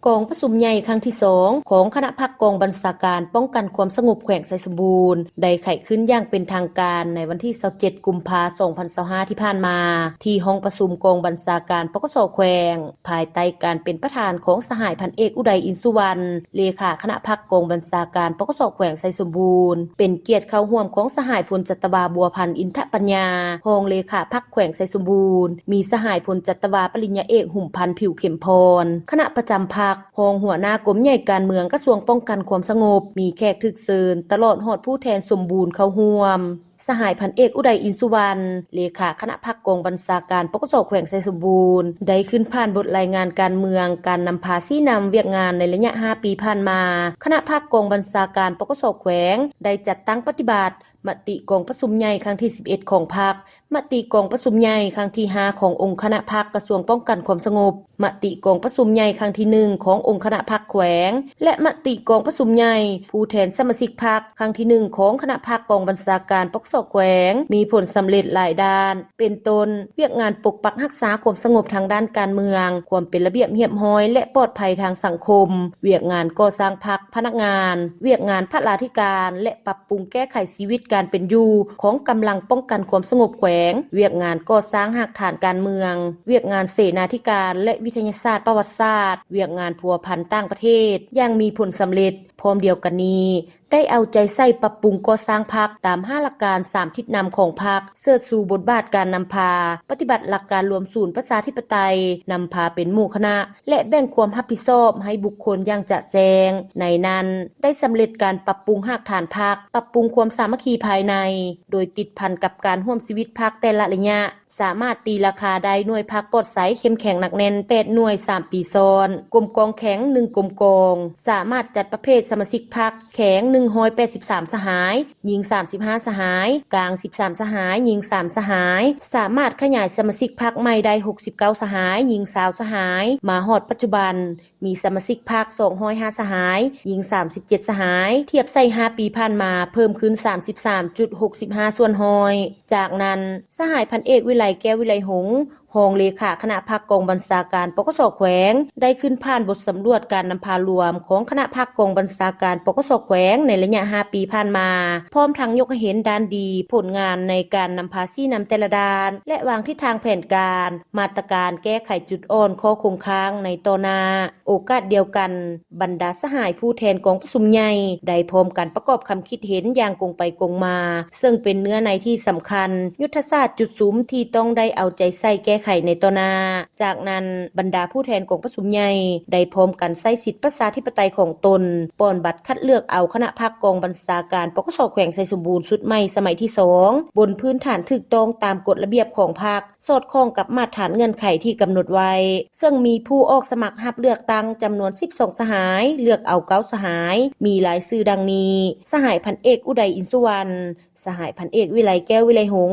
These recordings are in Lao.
ກອງປະຊຸມໃຫຍ່ຄັ້ງທີສອງຂອງຄະນະພັກກອງບັນຊາການປ້ອງກັນຄວາມສະຫງົບແຂວງໄຊສົມບູນ ໄດ້ໄຂຂຶ້ນຢ່າງເປັນທາງການໃນວັນທີຊາວເຈັດ ກຸມພາ ສອງພັນຊາວຫ້າ ທີ່ຜ່ານມາ ທີ່ຫ້ອງປະຊຸມກອງບັນຊາການ ປກສ ແຂວງ ພາຍໃຕ້ການເປັນປະທານຂອງສະຫາຍພັນເອກ ອຸໄດ ອິນສຸວັນ ເລຂາຄະນະພັກກອງບັນຊາການ ປກສ ແຂວງໄຊສົມບູນ, ເປັນກຽດເຂົ້າຮ່ວມຂອງສະຫາຍພົນຈັດຕະວາ ບົວພັນ ອິນທະປັນຍາ ຮອງເລຂາພັກແຂວງໄຊສົມບູນ, ມີສະຫາຍພົນຈັດຕະວາ ປະລິນຍາເອກ ຫຸມພັນ ຜິວເຂັມພອນ ຄະນະປະຈຳພັກ, ຮອງຫົວໜ້າກົມໃຫຍ່ການເມືອງ ກະຊວງປ້ອງກັນຄວາມສະຫງົບ, ມີແຂກຖືກເຊີນ ຕະຫຼອດຮອດຜູ້ແທນສົມບູນເຂົ້າຮ່ວມ. ສະຫາຍພັນເອກ ອຸໄດ ອິນສຸວັນ ເລຂາຄະນະພັກກອງບັນຊາການ ປກສ ແຂວງໄຊສົມບູນ ໄດ້ຂຶ້ນຜ່ານບົດລາຍງານການເມືອງ, ການນຳພາຊີ້ນຳວຽກງານໃນໄລຍະຫ້າປີຜ່ານມາ. ຄະນະພັກກອງບັນຊາການ ປກສ ແຂວງ ໄດ້ຈັດຕັ້ງປະຕິບັດມະຕິກອງປະຊຸມໃຫຍ່ຄັ້ງທີສິບເອັດຂອງພັກ, ມະຕິກອງປະຊຸມໃຫຍ່ຄັ້ງທີຫ້າຂອງອົງຄະນະພັກກະຊວງປ້ອງກັນຄວາມສະຫງົບ, ມະຕິກອງປະຊຸມໃຫຍ່ຄັ້ງທີໜຶ່ງຂອງອົງຄະນະພັກແຂວງ ແລະ ມະຕິກອງປະຊຸມໃຫຍ່ຜູ້ແທນສະມາຊິກພັກຄັ້ງທີໜຶ່ງຂອງຄະນະພັກກອງບັນຊາການ ປກສ ແຂວງ ມີຜົນສຳເລັດຫຼາຍດ້ານ ເປັນຕົ້ນ ວຽກງານປົກປັກຮັກສາຄວາມສະຫງົບທາງດ້ານການເມືອງ, ຄວາມເປັນລະບຽບຮຽບຮ້ອຍ ແລະ ປອດໄພທາງສັງຄົມ, ວຽກງານກໍ່ສ້າງພັກ, ພະນັກງານ, ວຽກງານພະລາທິການ ແລະ ປັບປຸງແກ້ໄຂຊີວິດການເປັນຢູ່ຂອງກຳລັງປ້ອງກັນຄວາມສະຫງົບແຂວງ, ວຽກງານກໍ່ສ້າງຮາກຖານການເມືອງ, ວຽກງານເສນາທິການ ແລະ ວິທະຍາສາດປະຫວັດສາດ, ວຽກງານພົວພັນຕ່າງປະເທດຢ່າງມີຜົນສຳເລັດ. ພ້ອມດຽວກັນນີ້ ໄດ້ເອົາໃຈໃສ່ປັບປຸງກໍ່ສ້າງພັກຕາມຫ້າຫຼັກການສາມທິດນຳຂອງພັກ, ເສີດຊູບົດບາດການນຳພາ, ປະຕິບັດຫຼັກການລວມສູນປະຊາທິປະໄຕ, ນຳພາເປັນໝູ່ຄະນະ ແລະ ແບ່ງຄວາມຮັບຜິດຊອບໃຫ້ບຸກຄົນຢ່າງຈະແຈ້ງ. ໃນນັ້ນ ໄດ້ສຳເລັດການປັບປຸງຮາກຖານພັກ, ປັບປຸງຄວາມສາມັກຄີພາຍໃນ, ໂດຍຕິດພັນກັບການຮ່ວມຊີວິດພັກແຕ່ລະໄລຍະ, ສາມາດຕີລາຄາໄດ້ໜ່ວຍພັກປອດໃສເຂັ້ມແຂງໜັກແໜ້ນແປດໜ່ວຍສາມປີຊ້ອນ, ກົມກອງແຂງໜຶ່ງກົມກອງ, ສາມາດຈັດປະເພດສະມາຊິກພັກແຂງໜຶ່ງຮ້ອຍແປດສິບສາມສະຫາຍ, ຍິງສາມສິບຫ້າສະຫາຍ, ກາງສິບສາມສະຫາຍ, ຍິງສາມສະຫາຍ, ສາມາດຂະຫຍາຍສະມາຊິກພັກໃໝ່ໄດ້ຫົກສິບເກົ້າສະຫາຍ, ຍິງຊາວສະຫາຍ, ມາຮອດປັດຈຸບັນ ມີສະມາຊິກພັກສອງຮ້ອຍຫ້າສະຫາຍ, ຍິງສາມສິບເຈັດສະຫາຍ, ທຽບໃສ່ຫ້າປີຜ່ານມາເພີ່ມຂຶ້ນສາມສິບສາມຈຸດຫົກສິບຫ້າສ່ວນຮ້ອຍ. ຈາກນັ້ນ ສະຫາຍພັນເອກ ວິໄລ ແກ້ວວິໄລຫົງ ຮອງເລຂາຄະນະພັກກອງບັນຊາການ ປກສ ແຂວງ ໄດ້ຂຶ້ນຜ່ານບົດສຳຫຼວດການນຳພາລວມຂອງຄະນະພັກກອງບັນຊາການ ປກສ ແຂວງ ໃນໄລຍະຫ້າປີຜ່ານມາ, ພ້ອມທັງຍົກໃຫ້ເຫັນດ້ານດີ, ຜົນງານໃນການນຳພາຊີ້ນຳແຕ່ລະດ້ານ ແລະ ວາງທິດທາງແຜນການ, ມາດຕະການແກ້ໄຂຈຸດອ່ອນ, ຂໍ້ຄົງຄ້າງໃນຕໍ່ໜ້າ. ໂອກາດດຽວກັນ, ບັນດາສະຫາຍຜູ້ແທນກອງປະຊຸມໃຫຍ່ ໄດ້ພ້ອມກັນປະກອບຄຳຄິດເຫັນຢ່າງກົງໄປກົງມາ, ເຊິ່ງເປັນເນື້ອໃນທີ່ສຳຄັນ, ຍຸດທະສາດຈຸດສຸມທີ່ຕ້ອງໄດ້ເອົາໃຈໃສ່ແກ້ໄຂໃນຕໍ່ໜ້າ. ຈາກນັ້ນ, ບັນດາຜູ້ແທນກອງປະຊຸມໃຫຍ່ ໄດ້ພ້ອມກັນໃຊ້ສິດປະຊາທິປະໄຕຂອງຕົນ, ປ່ອນບັດຄັດເລືອກເອົາຄະນະພັກກອງບັນຊາການ ປກສ ແຂວງໄຊສົມບູນຊຸດໃໝ່ສະໄໝທີສອງ ບົນພື້ນຖານຖືກຕ້ອງຕາມກົດລະບຽບຂອງພັກ, ສອດຄ່ອງກັບມາດຖານເງື່ອນໄຂທີ່ກຳນົດໄວ້, ເຊິ່ງມີຜູ້ອອກສະໝັກຮັບເລືອກຕັ້ງຈຳນວນສິບສອງສະຫາຍ, ເລືອກເອົາເກົ້າສະຫາຍ, ມີລາຍຊື່ດັ່ງນີ້: ສະຫາຍພັນເອກ ອຸໄດ ອິນສຸວັນ, ສະຫາຍພັນເອກ ວິໄລ ແກ້ວວິໄລຫົງ,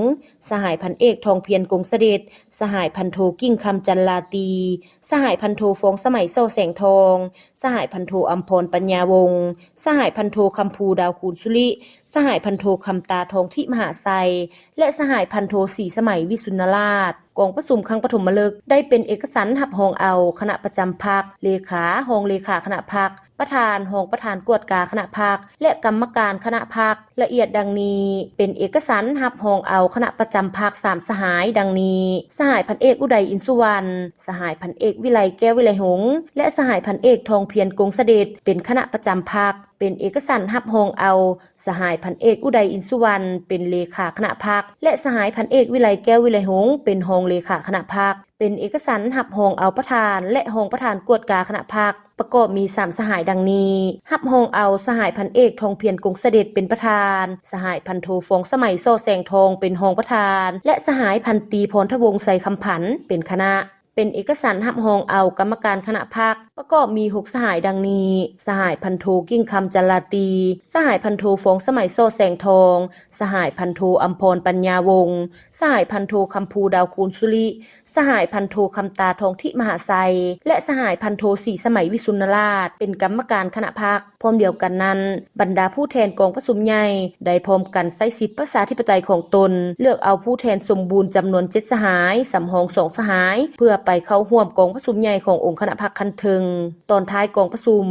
ສະຫາຍພັນເອກ ທອງພຽນ ກົງສະເດັດ, ສະຫາຍພັນໂທ ກິ່ງຄຳ ຈັນລາຕີ, ສະຫາຍພັນໂທ ຟອງສະໄໝ ສໍແສງທອງ, ສະຫາຍພັນໂທ ອຳພອນ ປັນຍາວົງ, ສະຫາຍພັນໂທ ຄຳພູ ດາວຄູນສຸລິ, ສະຫາຍພັນໂທ ຄຳຕາ ທອງທິມະຫາໄຊ ແລະ ສະຫາຍພັນໂທ ສີສະໄໝ ວິສຸນນະລາດ. ກອງປະຊຸມຄັ້ງປະຖົມມະລຶກ ໄດ້ເປັນເອກະສັນຮັບຮອງເອົາຄະນະປະຈຳພັກ, ເລຂາ, ຮອງເລຂາຄະນະພັກ, ປະທານ, ຮອງປະທານກວດກາຄະນະພັກ ແລະ ກຳມະການຄະນະພັກ ລະອຽດດັ່ງນີ້: ເປັນເອກະສັນຮັບຮອງເອົາຄະນະປະຈຳພັກສາມສະຫາຍ ດັ່ງນີ້: ສະຫາຍພັນເອກ ອຸໄດ ອິນສຸວັນ, ສະຫາຍພັນເອກ ວິໄລ ແກ້ວວິໄລຫົງ ແລະ ສະຫາຍພັນເອກ ທອງພຽນ ກົງສະເດັດ ເປັນຄະນະປະຈຳພັກ. ເປັນເອກະສັນຮັບຮອງເອົາສະຫາຍພັນເອກ ອຸໄດ ອິນສຸວັນ ເປັນເລຂາຄະນະພັກ ແລະ ສະຫາຍພັນເອກ ວິໄລ ແກ້ວວິໄລຫົງ ເປັນຮອງເລຂາຄະນະພັກ. ເປັນເອກະສັນຮັບຮອງເອົາປະທານ ແລະ ຮອງປະທານກວດກາຄະນະພັກ ປະກອບມີສາມສະຫາຍດັ່ງນີ້: ຮັບຮອງເອົາສະຫາຍພັນເອກ ທອງພຽນ ກົງສະເດັດ ເປັນປະທານ, ສະຫາຍພັນໂທ ຟອງສະໄໝ ສໍແສງທອງ ເປັນຮອງປະທານ ແລະ ສະຫາຍພັນຕີ ພອນທະວົງ ໄຊຄຳພັນ ເປັນຄະນະ. ເປັນເອກະສັນຮັບຮອງເອົາກຳມະການຄະນະພັກ ປະກອບມີຫົກສະຫາຍດັ່ງນີ້: ສະຫາຍພັນໂທ ກິ່ງຄຳ ຈັນລາຕີ, ສະຫາຍພັນໂທ ຟອງສະໄໝ ສໍແສງທອງ, ສະຫາຍພັນໂທ ອຳພອນ ປັນຍາວົງ, ສະຫາຍພັນໂທ ຄຳພູ ດາວຄູນສຸລິ, ສະຫາຍພັນໂທ ຄຳຕາ ທອງທິມະຫາໄຊ ແລະ ສະຫາຍພັນໂທ ສີສະໄໝ ວິສຸນນະລາດ ເປັນກຳມະການຄະນະພັກ. ພ້ອມດຽວກັນນັ້ນ, ບັນດາຜູ້ແທນກອງປະຊຸມໃຫຍ່ໄດ້ພ້ອມກັນໃຊ້ສິດປະຊາທິປະໄຕຂອງຕົນ ເລືອກເອົາຜູ້ແທນສົມບູນຈຳນວນເຈັດສະຫາຍ, ສຳຮອງສອງສະຫາຍ ເພື່ອ ໄປເຂົ້າຮ່ວມກອງປະຊຸມໃຫຍ່ຂອງອົງຄະນະພັກຂັ້ນເທິງ. ຕອນທ້າຍກອງປະຊຸມ,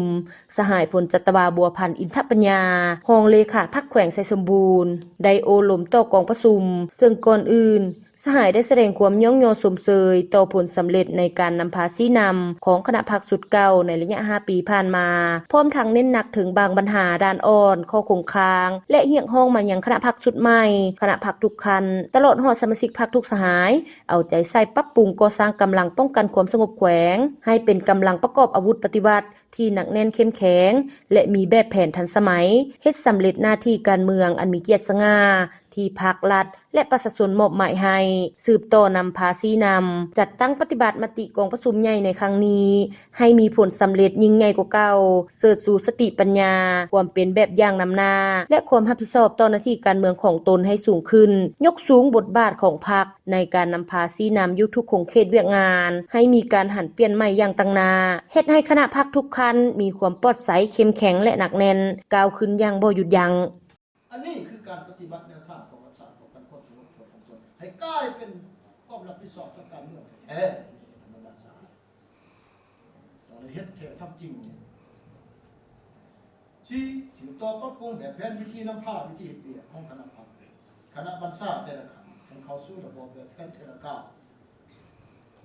ສະຫາຍ ພົນຈັດຕະວາ ບົວພັນ ອິນທະປັນຍາ, ຮອງເລຂາພັກແຂວງໄຊສົມບູນ ໄດ້ໂອ້ລົມຕໍ່ກອງປະຊຸມ, ເຊິ່ງກ່ອນອື່ນ ສະຫາຍໄດ້ສະແດງຄວາມຍ້ອງຍໍຊົມເຊີຍຕໍ່ຜົນສຳເລັດໃນການນຳພາຊີ້ນຳຂອງຄະນະພັກຊຸດເກົ່າໃນໄລຍະຫ້າປີຜ່ານມາ, ພ້ອມທັງເນັ້ນໜັກເຖິງບາງບັນຫາດ້ານອ່ອນ, ຂໍ້ຄົງຄ້າງ ແລະ ຮຽກຮ້ອງມາຍັງຄະນະພັກຊຸດໃໝ່, ຄະນະພັກທຸກຂັ້ນ, ຕະຫຼອດຮອດສະມາຊິກພັກທຸກສະຫາຍ ເອົາໃຈໃສ່ປັບປຸງກໍ່ສ້າງກຳລັງປ້ອງກັນຄວາມສະຫງົບແຂວງ ໃຫ້ເປັນກຳລັງປະກອບອາວຸດປະຕິວັດ ທີ່ໜັກແໜ້ນເຂັ້ມແຂງ ແລະ ມີແບບແຜນທັນສະໄໝ, ເຮັດສຳເລັດໜ້າທີ່ການເມືອງອັນມີກຽດສະຫງ່າທີ່ພັກ, ລັດ ແລະ ປະຊາຊົນມອບໝາຍໃຫ້, ສືບຕໍ່ນຳພາຊີ້ນຳ, ຈັດຕັ້ງປະຕິບັດມະຕິກອງປະຊຸມໃຫຍ່ໃນຄັ້ງນີ້ ໃຫ້ມີຜົນສຳເລັດຍິ່ງໃຫຍ່ກວ່າເກົ່າ, ເຊີດຊູສະຕິປັນຍາ, ຄວາມເປັນແບບຢ່າງນຳໜ້າ ແລະ ຄວາມຮັບຜິດຊອບຕໍ່ໜ້າທີ່ການເມືອງຂອງຕົນໃຫ້ສູງຂຶ້ນ, ຍົກສູງບົດບາດຂອງພັກ ໃນການນຳພາຊີ້ນຳຢູ່ທຸກຂົງເຂດວຽກງານ ໃຫ້ມີການຫັນປ່ຽນໃໝ່ຢ່າງຕັ້ງໜ້າ, ເຮັດໃຫ້ຄະນະພັກທຸກຂັ້ນມີຄວາມປອດໃສ, ເຂັ້ມແຂງ ແລະ ໜັກແໜ້ນ, ກ້າວຂຶ້ນຢ່າງບໍ່ຢຸດຢັ້ງ. ອັນນີ້ຄືການປະຕິບັດແນວທາງຂອງລັດຊາດ ປ້ອງກັນຄວາມສະຫງົບຂອງປວງຊົນ ໃຫ້ກາຍເປັນຄວາມຮັບຜິດຊອບທາງການເມືອງແທ້ໆ ໃນບັນດາສາຍ ຕ້ອງໄດ້ເຮັດແທ້ທຳຈິງ. ສີ່, ສືບຕໍ່ປັບປຸງແບບແຜນວິທີນຳພາ, ວິທີເຮັດວຽກຂອງຄະນະພັກ, ຄະນະບັນຊາແຕ່ລະຂັ້ນ ໃຫ້ເຂົ້າສູ່ລະບອບແບບແຜນແຕ່ລະກ້າວ,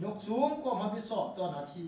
ຍົກສູງຄວາມຮັບຜິດຊອບຕໍ່ໜ້າທີ່